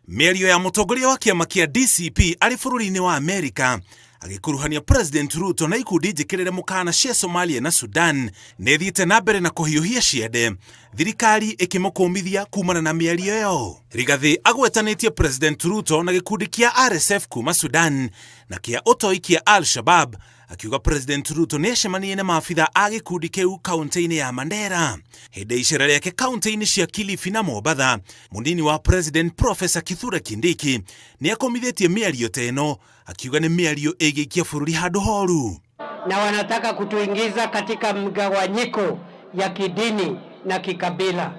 Mĩario ya mũtongoria wa kĩama kĩa DCP arĩ bũrũri-inĩ wa Amerika agĩkuruhania President Ruto na ikundi njĩkĩrĩre mũkana cia Somalia na Sudan nĩ ĩthiĩte na mbere na kũhiũhia ciande, thirikari ĩkĩmũkũmithia kumana na mĩario ĩyo. Rigathĩ agwetanĩtie President Ruto na gĩkundi kĩa RSF kuma Sudan na kĩa ũtoi kĩa Al-Shabab akiuga President Ruto nĩ acemanirie na maabitha a gĩkundi kĩu kaunti-inĩ ya Mandera. Hĩndĩ ya icera rĩake kaunti-inĩ cia Kilifi na Mombatha, mũnini wa President Professor Kithure Kindiki nĩ akũmithĩtie mĩario ta ĩno akiuga nĩ mĩario ĩngĩikia bũrũri handũ horu. Na wanataka kutuingiza katika mgawanyiko ya kidini na kikabila.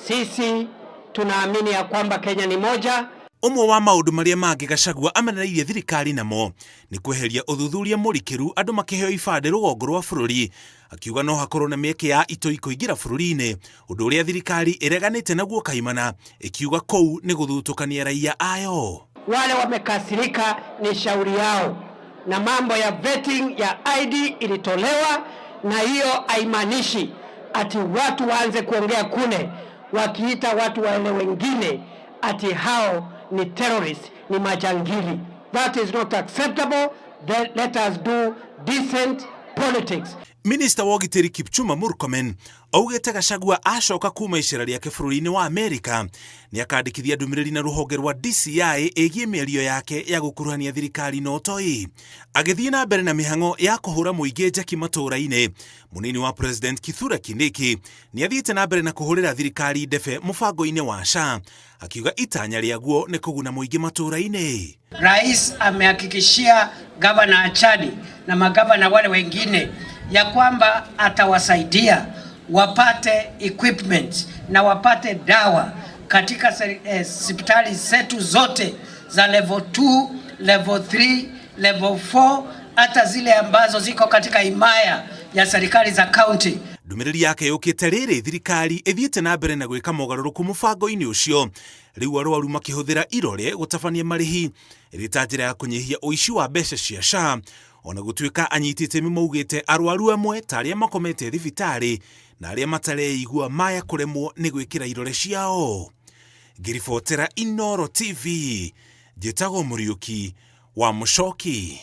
Sisi tunaamini ya kwamba Kenya ni moja. Ũmwe wa maũndũ marĩa mangĩ Gachagua amenereirie thirikari namo nĩ kweheria ũthuthuria mũrikĩru andũ makĩheo ibandĩ rũgongo rwa bũrũri, akiuga no hakorwo na mĩeke ya itoi kũingĩra bũrũri-inĩ, ũndũ ũrĩa thirikari ĩreganĩte naguo kaimana, ĩkiuga kũu nĩ gũthutũkania raia ayo. Wale wamekasirika ni shauri yao, na mambo ya vetting ya ID ilitolewa, na hiyo haimaanishi ati watu waanze kuongea kule wakiita watu wale wengine ati hao ni terrorist, ni majangili. That is not acceptable. Then let us do decent politics. Minista wa ũgitĩri Kipchumba Murkomen augĩte Gachagua acoka kuma icera rĩake bũrũri-inĩ wa Amerika nĩ akandĩkithia ndũmĩrĩri na rũhonge rwa DCI ĩgiĩ mĩario yake ya gũkuruhania thirikari na ũtoi. Agĩthiĩ na mbere na mĩhang'o ya kũhũra mũingĩ njeki matũũra-inĩ, mũnini wa President Kithure Kindiki nĩ athiĩte na mbere na kũhũrĩra thirikari ndebe mũbango-inĩ wa SHA akiuga itanya rĩaguo nĩ kũguna mũingĩ matũũra-inĩ. Rais amehakikishia Gavana Achani na magavana wale wengine ya kwamba atawasaidia wapate equipment na wapate dawa katika hospitali zetu zote za level 2, level 3, level 4 hata zile ambazo ziko katika himaya ya serikali za county. Ndũmĩrĩri yake yũkĩte rĩrĩ thirikari ĩthiĩte na mbere na gwĩka mogarũrũku mũbango-inĩ ũcio, rĩu arwaru makĩhũthĩra irore gũtabania marĩhi ĩrĩ ta njĩra ya kũnyihia ũici wa mbeca cia SHA, ona gũtuĩka anyiti itemi maugĩte arwaru amwe ta arĩa makomete thibitarĩ na arĩa matareigua maya kũremwo nĩ gwĩkĩra irore ciao. Ngĩribotera Inooro TV, njĩtagwo Mũriũki wa Mũcoki.